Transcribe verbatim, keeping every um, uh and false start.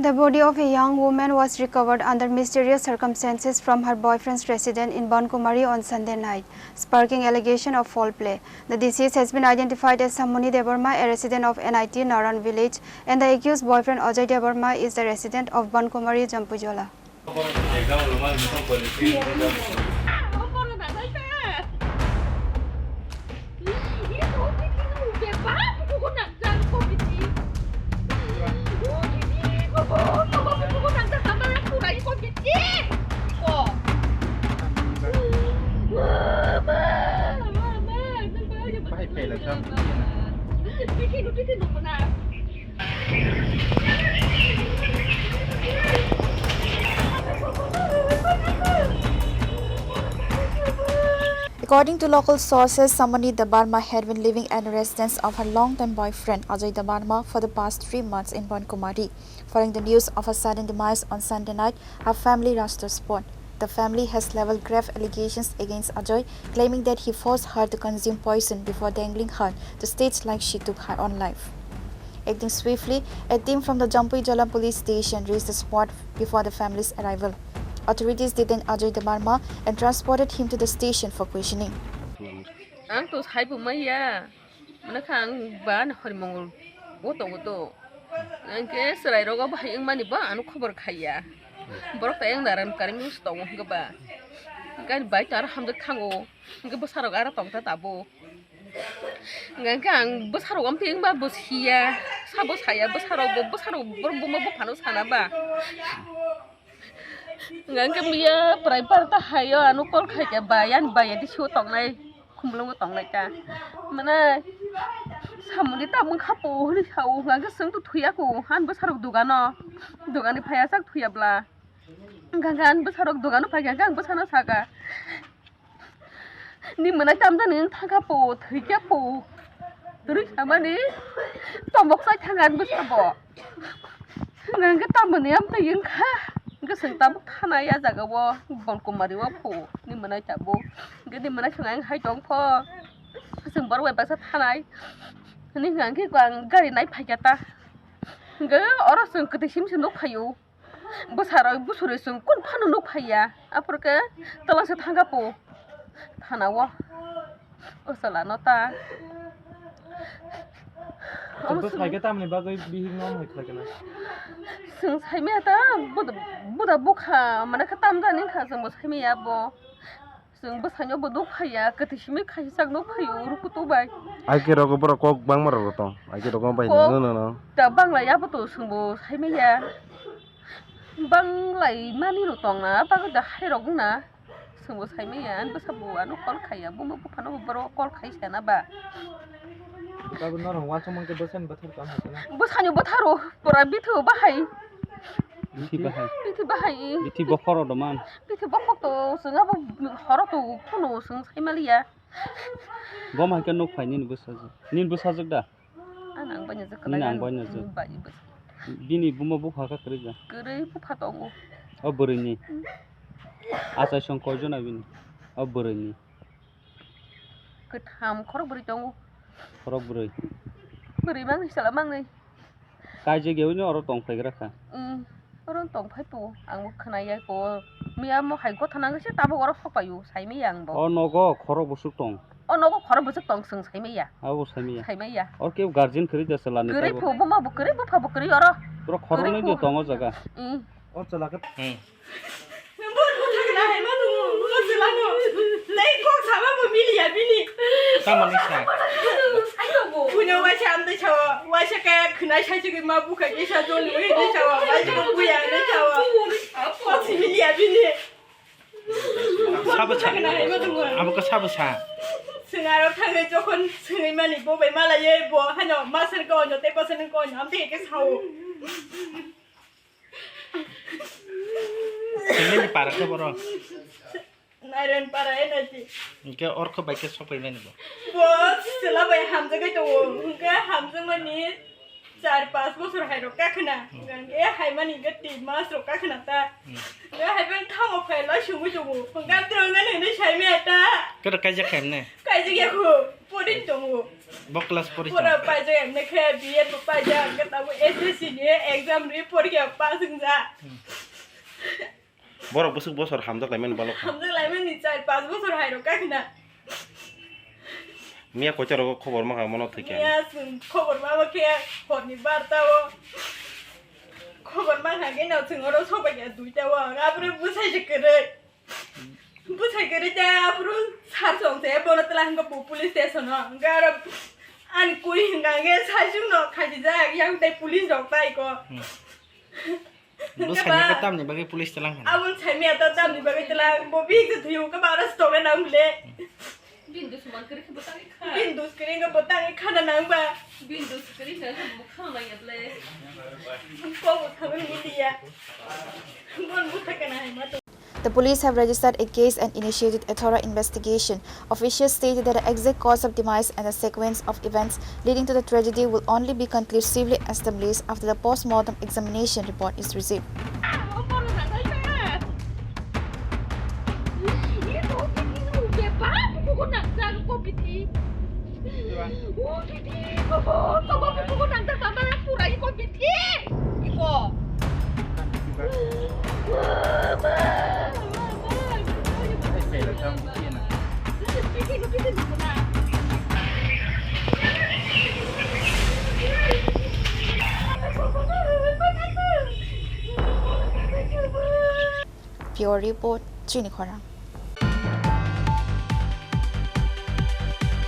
The body of a young woman was recovered under mysterious circumstances from her boyfriend's residence in Bankumari on Sunday night, sparking allegation of foul play. The deceased has been identified as Samoni Debbarma, a resident of N I T Naran village, and the accused boyfriend Ajay Debbarma is the resident of Bankumari, Jampuijala. According to local sources, Samoni Debbarma had been living at the residence of her long-time boyfriend Ajay Debbarma for the past three months in Bankumari. Following the news of her sudden demise on Sunday night, her family rushed to the spot. The family has leveled grave allegations against Ajay, claiming that he forced her to consume poison before dangling her to stage like she took her own life. Acting swiftly, a team from the Jampuijala police station reached the spot before the family's arrival. Authorities detained Ajay Debbarma and transported him to the station for questioning. Ang to saibo maya. Mane kha ang ba ani hori mongol bo tongo to. Hingke chwrai rogo bahai wngmani bo ano khobor khaiya. Borok to ayang naran kari mung tongo hingke ba. Hingke ani bai to aro hamjak thango. Hingke bwsarok aro tongta tabuk. Hingke ang bwsarok amtwi wngba bo siya. Sabo saya bwsarok bo bwsarok borok buma buphano sana ba. Hingke miya prai parta hayo ano call khaikhe bai ani bai adi sio tongnai khumlungo tongnai ta. Mane samuni tamung khapo hwnwi sao hingke chwng to thuya ko han bwsarok dugano dugani phaiya chak thuya bla. Hingke ang bwsarok dugano phaikha hingke ang bwsano saka. Ni mwnai tamjani wng thangkha po, thwikhe po. Twrwi samani tomok chai thangkha ang bwsabo. Hwnkhe tamoni amtwi wngkha. Hwnkhe chwng tabuk thanai a jagao Bolkumari o pho. Ni mwnai tabuk. Hwnkhe ni mwnai chwng ang hai tong pho. Chwng borok bai baksa thanai. Hwnwi hwnkhe ang gari nai phaikha ta. Hwnkhe oro chwng kwtwi simi se nuk phaio. Bwsarok bwsuri chwng kun phano nuk phaiya. Aphuru khe twlangsa thangkha po thanao. O chwla no ta. Omo chwng bwsai khe tamni bagwi bihik no hai khlai kana? Chwng saimaya ta buda, buda bukha mane khe tamjani wngkha chwngbo saimaya bo. Chwng bwsano bo nuk phaiya, kwthwi simi khaisa sak nuk phaio, rukutu bai. Aike rogo borok kok bangma rok tong, aike rogo bai kok no, no, no. Ta bangla ya bo to chwngbo saimaya. Banglai mani rok tong na, bagwi da hai rok wng na. Chwngbo saimaya, ani bwsa bo ano call khaiya, buma buphano bo borok call khai sana ba. Tabuk norok uansukmang khe bwsani bwthar tong hai kheno. Bwsani bwtharo, pura bithu bahai. Bithi bahai. Bithi bahai. Bithi bokhoro doman. Bithi bokhok to, chwng abo horo to phunu chwng saimaliya. Bo hai khe nuk phai nini bwsajwk. Nini bwsajwk da? Ang nang bai najwk. Nini kwlai ang ang bai najwk. Bai bwsa. Bini buma bupha kha kwrwi da? Kwrwi bupha tongo. O bwrwini? Hmm. Achai song koi jona bini? O bwrwini? Kwtham khorok bwrwi tongo. Khorok bwrwi? Bwrwi mangnwi sala mangnwi. Kaijak yaui no oro tong phaigra kha? Hmm. Oro tong phai po, ang bo khwnai ya ko. Miya mo hai gotha nang se tabuk oro sok paio, sai maya ang bo. O nogo khorok bwswk tong? O nogo khorok bwswk tong, chwng sai maya. Abo sai maya. Sai maya. Or ke guardian kwrwi da chwla ni tabuk. Kwrwi phu, buma bo kwrwi, bupha bo kwrwi oro. Pura khorok nwi do tongo jaga. Hmm. O chwla khe. Hmm. Bo, bo thangna hai ma tongo, bo chwla no. Tei kok sama bo miliya bini. Tamo ni sa? Ayo bo. Buino waisa amtwi sawa, waisa kaya khwnai sai chigwi ma bukha kisa joli wi twi sawa, waisa buya twi sawa. Kok si miliya bini. Sabo sa. Thangna hai ma tongo. Abo ka sabo sa. Sengaro thangwi jokhon sengwi mani bo bai mala ye bo hano masar ko onyo tei bosar ko onyo amtwi ke sao. Sini para khe boro. Nairon para e nai ti. Hingke orkho bai khe sokpai mani bo. Bo sila bai hamjagwi tongo. Hingke hamjakmani Char pas bosor hai rok kakhna. Hmm. Hwnkhe hai mani hwnkhe tin mas rok kakhna ta. Hmm. Hwnkhe hai bang thango phai lai sungwi tongo. Hwnkhe tiro hwnkhe nini sai maya ta. Kero kaijak khaimne? Kaijak ya kho. Porin tongo. Bo class pori pura tong? Paijak emne khe B Ed bo paijak. Hwnkhe tabo S S C ni exam ri porikha pass wngja. Hmm. Borok bwswk bosor hamjak laimani balok. Hamjak laimani char pas bosor hai rok kakhna. Miya koita rogo khobor maha mono thwikhe. Miya chwng khobor mama khe horni barta o. Khobor maha khe no chwng oro sobai ya duita o. Abro bwsai se kwrwi. Bwsai kwrwi ta abro sar song se bono tla hwnkhe bo police station o. Hwnkhe aro ani kuri hwnkha khe sai chwng no khaijijak yang tai police rok tai ko. Hmm. Bwskango tamni bagwi police tlang hwnwi. Aboni saimaya ta tamni bagwi tlang, bo bihik se thwiyo, khe ba aro stole nang bile. Bini dus man kwrwi khe bwtangwi kha. Bini dus kwrwi khe bwtangwi khana nang ba. Bini dus kwrwi khe bwkhang manya bile. Kok bo thawi media. Bon bwtha kana hai ma to. The police have registered a case and initiated a thorough investigation. Officials stated that the exact cause of demise and the sequence of events leading to the tragedy will only be conclusively established after the post-mortem examination report is received. Bureau Report, Chini Khorang.